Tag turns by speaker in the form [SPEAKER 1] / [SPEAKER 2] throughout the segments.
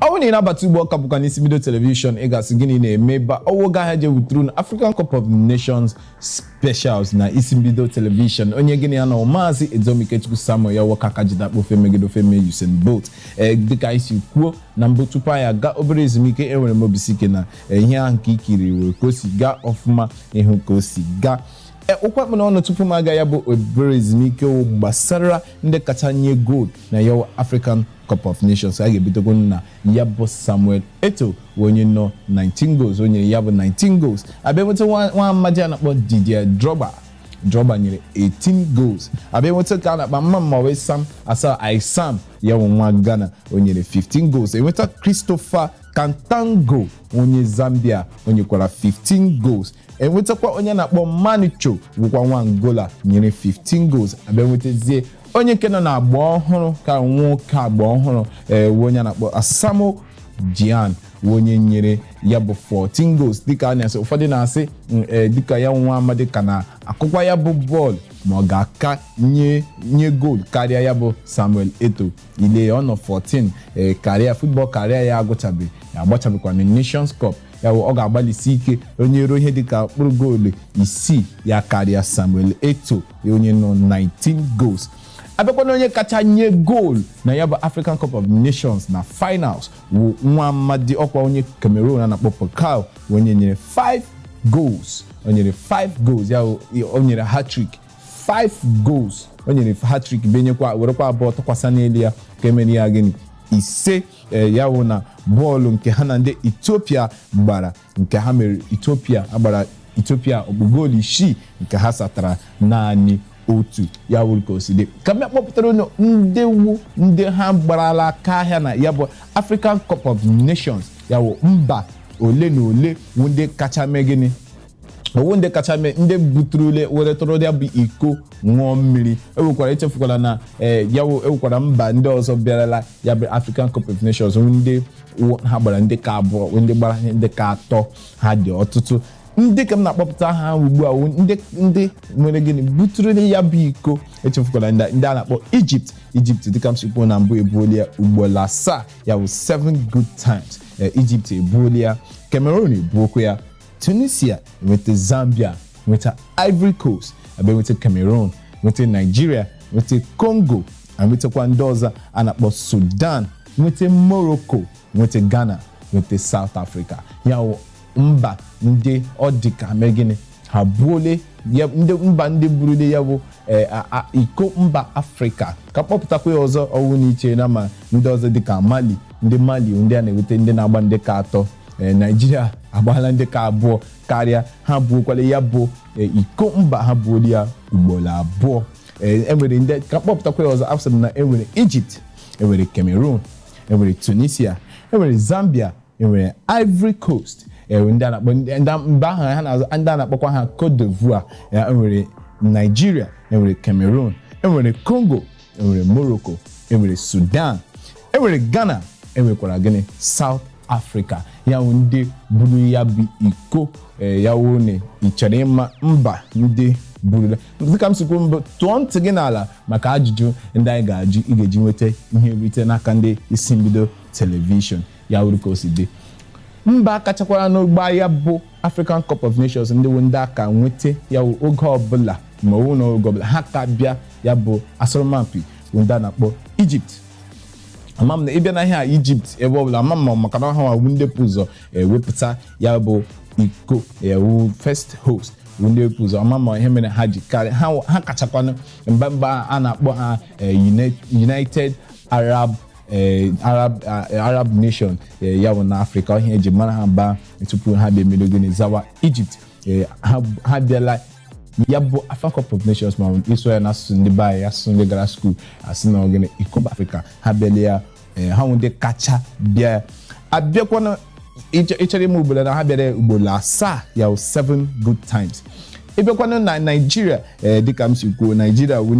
[SPEAKER 1] Ọ bụrụ na ị nabata ugbo, ọka bụkwa n'Isi Bido Television. Ị ga-asị gịnị na-eme ebe ọwụ ga ahịa je wuturu na African Cup of Nations specials na Isi Mbido Television. Onye gịnị ya na Maazị Ezomikechukwu Samuel ya nwoke aka jide akpọ ofe megide ofe mee Usain Bolt. Ee, dịka anyị si kwuo na mbụ tupu anyị aga obere ezumike, enwere m obisi ike na ihe ahụ nke ikiri were ka o si gaa ọfụma, ịhụ ka o si gaa. Ụkwa akpụ n'ọnụ tupu m aga ya bụ obere ezumike gbasara ndị kacha nye goal na ya African Cup of Nations. A ga-ebidogo na ya bụ Samuel Eto'o, onye nọ 19 goals. O nyere ya bụ 19 goals. Abịa nweta nwa amadi a na-akpọ Didier Drogba. Drogba nyere 18 goals. Abịa nweta ka a na-akpa mma mma wee Sam Asa Aisam, ya bụ nwa Ghana, o nyere 15 goals. Enweta Christopher Katongo, onye Zambia, o nyekwara 15 goals. Enwetakwa onye na-akpọ Manucho, bụkwa nwa Angola, nyere 15 goals. Abịa nwetazie onye nke nọ na-agba ọhụrụ ka nwoke agba ọhụrụ, ee, onye na-akpọ Asamoah Gyan, onye nyere ya bụ 14 goals. Dịka a na-asị, ụfọdụ na-asị dịka ya nwa amadi ka na-akụkwa ya bụ bọọlụ, ma ọ ga-aka nye goal karịa ya bụ Samuel Eto'o. Ile ọ nọ 14, ee, karịa football karịa ya agụchabeghị, agbachabekwa na Nations Cup ya bụ ọ ga-agbalịsi ike onye ruo ihe dịka mkpụrụ goolu 6 ya karịa Samuel Eto'o, onye nọ 19 goals. Abịakwana onye kacha nye goolu na ya bụ African Cup of Nations na finals wụ nwa amadi ọkwa onye Cameroon a na-akpọ Pokal, onye nyere 5 goals. O nyere 5 goals, ya o nyere hat-trick, 5 goals. O nyere hat-trick, benyekwa werekwa abụọ tụkwasị n'elu ya ka emere ya gịnị? 5. Ya wụ na bọọlụ nke ha na ndị Ethiopia gbara, nke ha mere Ethiopia, agbara Ethiopia ọkpụ goolu 6, nke ha satara naanị otu. Ya wụrụ ka o si dị. Ka m kpọpụtara unu ndị wu ndị ha gbarala aka ahịa na ya bụ African Cup of Nations, ya wụ mba ole na ole wụ ndị kacha mee gịnị, owu ndị kacha mee, ndị buturule were tụrụ ya bụ iko ṅụọ mmiri. Ewekwara, echefukwala na ya ewekwara mba ndị ọzọ bịarala ya bụ African Cup of Nations, ndị ha gbara ndị ka abụọ, ndị gbara ndị ka atọ. Ha dị ọtụtụ. Ndị ka m na-akpọpụta ha ugbu a, ndị nwere gịnị, buturule ya bụ iko. Echefukwala ndị a na-akpọ Egypt. Egypt, dịka m si kwuo na mbụ, ebuola ya ugboro 7, ya bụ 7 good times. Egypt ebuola ya, Cameroon ebuokwa ya, Tunisia nweta, Zambia nweta, Ivory Coast abịa nweta, Cameroon nweta, Nigeria nweta, Congo nwetakwa, ndị ọzọ a na-akpọ Sudan nweta, Morocco nweta, Ghana nweta, South Africa. Ya wụ mba ndị ọ dị ka mee gịnị, ha buole ndị mba ndị burule ya bụ iko mba Afrịka. Ka kpọpụtakwa ya ọzọ, ọwụ n'iche na ma ndị ọzọ dịka Mali, ndị Mali, ndị a na-eweta, ndị na-agba ndị ka atọ. Naijiria agbaala ndị ka abụọ karịa ha buokwala ya bụ iko mba, ha buola ya ugboro abụọ. Enwere ndị ka kpọpụtakwa ya ọzọ. Afọ na enwere Egypt, enwere Cameroon, enwere Tunisia, enwere Zambia, enwere Ivory Coast, enwere ndị a na-akpọ ndị mba ahụ ha na ndị a na-akpọkwa ha Cote d'Ivoire, enwere Nigeria, enwere Cameroon, enwere Congo, enwere Morocco, enwere Sudan, enwere Ghana, enwekwara gịnị, South Africa. Ya wụ ndị buru ya bụ iko. Ya wụ na ị chọrọ ịma mba ndị buru, dịka m si kwuo mbụ, tụọ ntị gị n'ala maka ajụjụ ndị anyị ga-ajụ, ị ga-eji nweta ihe nrite n'aka ndị Isi Mbido Television. Ya wuru ka o si dị. Mba kachakwara n'ụgbọ ya bụ African Cup of Nations, ndị wụ ndị aka nweta ya wụ oge ọbụla, ma ọwụ na oge ọbụla ha ka bịa ya bụ asọmpi, bụ ndị a na-akpọ Egypt. Ama m na ịbịa na ihe a Egypt ebe ọbụla, ama m maka na ha wụ ndị pụ ụzọ ewepụta ya bụ iko, ewu first host, bụ ndị pụ ụzọ. Ama m ihe mere ha ji karị ha kachakwanụ mba a na-akpọ ha United Arab Nation, ya bụ na Afrịka ihe eji mara ha mba tupu ha bịa emere gịnị, zawa Egypt. Ha bịala ya bụ African Cup of Nations, ma ịsụ ya n'asụsụ ndị be anyị, asụsụ ndị gara school, asị na ogene iko mba Afrịka, ha bịala ya. Ha nwụ ndị kacha bịa. Abịakwana ịchọrọ ime ugboro na ha bịara ugboro 7, ya wụ 7 good times. Ịbịakwanụ na Naijiria, dịka m si kwuo, Naijiria wụ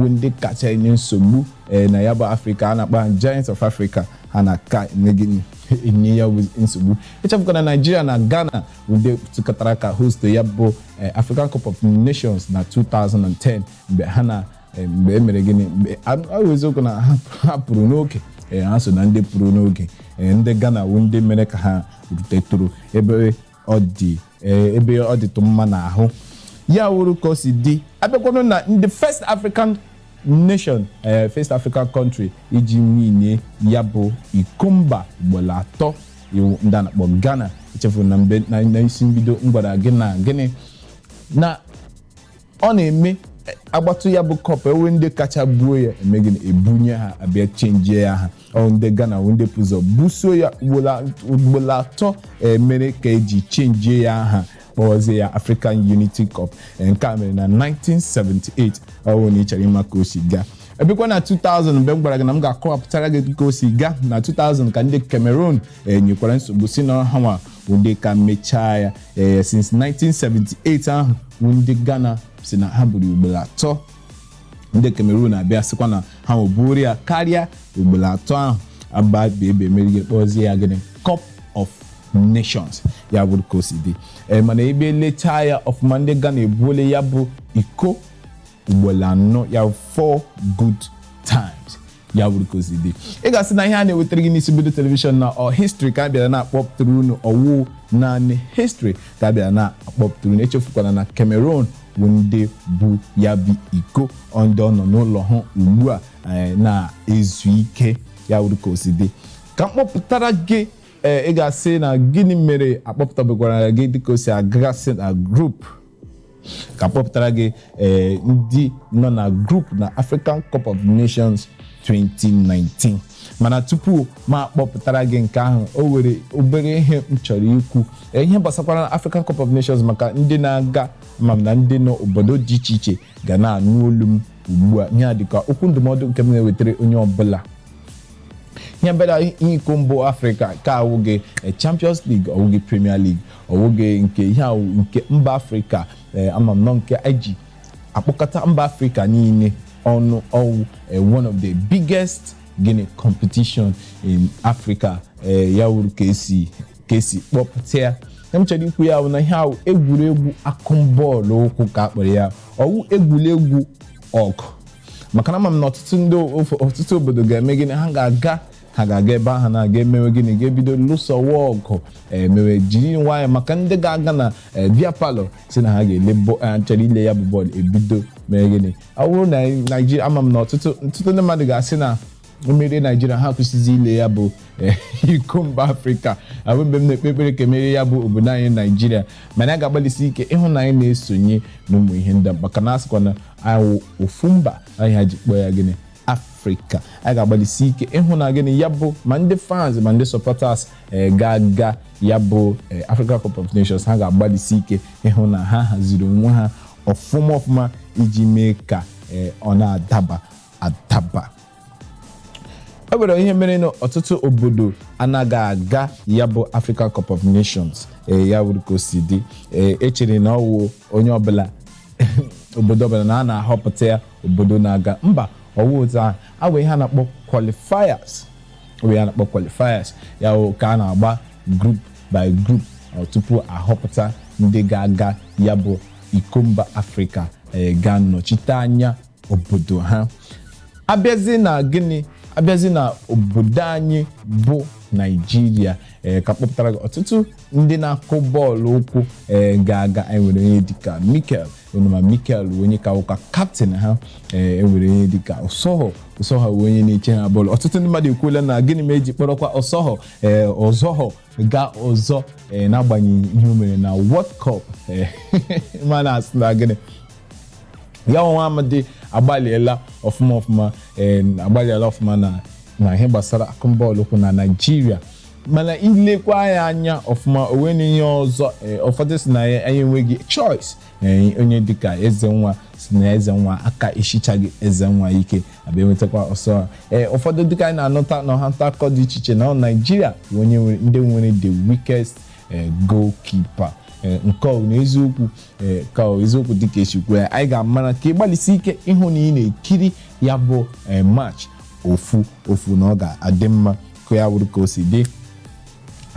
[SPEAKER 1] ndị kacha enye nsogbu na ya bụ Afrịka. A na-akpọ ha Giants of Africa. Ha na-aka enye gịnị, enye ya bụ nsogbu. Echefukwa na Naijiria na Ghana bụ ndị tụkọtara ka host ya bụ African Cup of Nations na 2010, mgbe ha na mgbe e mere gịnị, mgbe ọ bụ eziokwu na ha pụrụ n'oge. Ha so na ndị pụrụ n'oge. Ndị Ghana wụ ndị mere ka ha rutetụrụ ebe ọ dị, ebe ọ dịtụ mma n'ahụ. Ya wụrụ ka o si dị. Abịakwanụ na ndị first African nation, first African country iji winie ya bụ iko mba ugboro atọ, iwu ndị a na-akpọ Ghana. Echefuru na mgbe na isi mbido m gwara gị na gịnị na ọ na-eme agbatụ ya bụ cup, ewe ndị kacha buo ya eme gịnị, ebunye ha, abịa chenjie ya ha. Ọ ndị Ghana wụ ndị pụzọ buso ya ugboro atọ, emere ka eji chenjie ya aha, kpọzie ya African Unity Cup. Nke a mere na 1978. Ọ bụrụ na ị chọrọ ịma ka o si gaa, ebikwa na 2000, mgbe m gwara gị na m ga-akọwapụtara gị ka o si gaa na 2000, ka ndị Cameroon nyekwara nsogbu si na ha nwa ndị ka mechaa ya. Since 1978 ahụ ndị Ghana si na ha buru ugboro atọ, ndị Cameroon abịa sịkwa na ha buru ya karịa ugboro atọ ahụ. Aba ebe emerigị, kpọzie ya gịnị? Cup of Nations. Ya bụrụ ka o si dị. Mana ebe lechaa ya ọfụma, ndị Ghana ebuole ya bụ iko ugboro anọ ya, four good times. Ya bụrụ ka o si dị. Ị ga-asị na ihe a na-ewetara gị n'isi mbido television na ọ history ka a bịara na-akpọpụtara unu. Ọwụ naanị history ka a bịara na-akpọpụtara unu. Echefukwala na Cameroon bụ ndị bụ ya bụ iko, ndị ọ nọ n'ụlọ ha ugbu a na-ezu ike. Ya bụrụ ka o si dị. Ka m kpọpụtara gị. Ị ga-asị na gịnị mere akpọpụtabekwara gị dịka o si agasị na group. Ka kpọpụtara gị ndị nọ na group na African Cup of Nations 2019. Mana tupu ma akpọpụtara gị nke ahụ, o nwere obere ihe m chọrọ ikwu, ihe gbasakwara African Cup of Nations, maka ndị na-aga ma na ndị nọ obodo dị iche iche ga na-anụ olu m ugbu a. Ihe a dịka okwu ndụmọdụ nke m na-ewetara onye ọbụla. Ihe bịara iko mbụ Afrịka ka awụghị Champions League, ọwụghị Premier League, ọwụghị nke ihe awụ nke mba Afrịka. Ama m nọ nke eji akpọkọta mba Afrịka niile ọnụ. Ọwụ one of the biggest gịnị competition in Africa. Ya wuru ka esi kpọpụta ya. M chọrọ ikwu ya bụ na ihe ahụ egwuregwu akụmbọọlụ ụkwụ ka akpọrọ ya, ọwụ egwuregwu ọgụ, maka na ama m na ọtụtụ ndị ọtụtụ obodo ga-eme gịnị? Ha ga-aga ebe ahụ na-aga emewe gịnị? Ga-ebido lụsowa ọgụ, emewe jiri nwayọ, maka ndị ga-aga na beer parlour si na ha ga-ele chọrọ ile ya bụ bọọlụ, ebido mee gịnị? Ọ bụrụ na Naijiria, ama m na ọtụtụ ndị mmadụ ga-asị na mmeri Naijiria, ha kwụsịzi ile ya bụ iko mba Afrịka. Abụ mgbe m na-ekpe ekpere ka emeri ya bụ obodo anyị Naijiria, mana a ga-agbalịsi ike ịhụ na anyị na-esonye n'ụmụ ihe ndị a, maka na asịkwa na anyị ofu mba anyị ha ji kpọọ ya gịnị? Afrịka. Anyị ga-agbalịsi ike ịhụ na gịnị ya bụ ma ndị fans ma ndị supporters ga-aga ya bụ Africa Cup of Nations, ha ga-agbalịsi ike ịhụ na ha haziri onwe ha ọfụma ọfụma iji mee ka ọ na-adaba adaba. E nwere ihe mere na ọtụtụ obodo anaghị aga ya bụ Africa Cup of Nations. Ya wuru ka o si dị. Echere na ọwụ onye ọbụla, obodo ọbụla na a na-ahọpụta ya obodo na-aga mba. Ọwụ otu ahụ awụ ihe a na-akpọ qualifiers, ihe a na-akpọ qualifiers ya wụ ka a na-agba group by group tupu ahọpụta ndị ga-aga ya bụ iko mba Afrịka, ga-anọchite anya obodo ha. Abịazi na gịnị? Abịazi na obodo anyị bụ Naijiria, ka kpọpụtara gị ọtụtụ ndị na-akụ bọọlụ ụkwụ ga-aga. Enwere onye dịka Mikel Onuma. Mikel bụ onye ka ụka captain ha. Enwere onye dịka Osoho. Osoho bụ onye na-eche ha bọọlụ. Ọtụtụ ndị mmadụ ekwuola na gịnị ma eji kpọrọkwa Osoho ọzọho gaa ọzọ, n'agbanyeghị ihe o mere na World Cup? Mana asị na gịnị, ya nwa amadi agbalịela ọfụma ọfụma, agbalịela ọfụma na ihe gbasara akụmbọọlụ ụkwụ na Naịjirịa. Mana ilekwa ya anya ọfụma, onwe na ihe ọzọ, ụfọdụ si na anyị enweghị choice. Onye dịka Eze Nwa si na Eze Nwa aka esichaghị Eze Nwa ike abịa enwetakwa ọsọ. Ụfọdụ dịka anyị na-anụta na ọha nta akụkọ dị iche iche na ọ Naịjirịa bụ onye nwere ndị nwere the weakest goalkeeper. Nke ọ na eziokwu, ka ọ eziokwu dịka esikwu ya, anyị ga-amara ka ịgbalịsi ike ịhụ na ị na-ekiri ya bụ match ofu ofu, na ọ ga-adị mma. Ka ya wụrụ ka o si dị.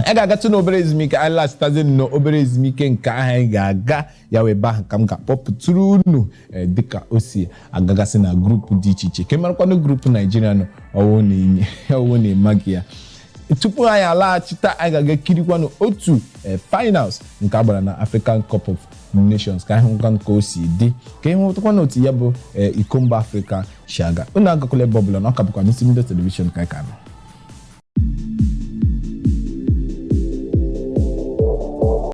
[SPEAKER 1] Anyị ga-agatụ n'obere ezumike. Anyị laghachitazi n'obere ezumike nke ahụ, anyị ga-aga ya wee ebe ahụ ka m ga-akpọpụtụrụ unu dịka o si agagasị na group dị iche iche, ka ị marakwanụ group Naijiria nọ. Ọwụ na ịmaghị ya, tupu anyị alaghachita, anyị ga-aga kirikwanụ otu finals nke agbara na African Cup of Nations, ka anyị hụkwa ka o si dị, ka anyị hụtakwa otu ya bụ iko mba Afrịka si aga. Unu agakwala ebe ọbụla, na ọ ka bụkwa n'isi mbido television ka anyị ka nọ.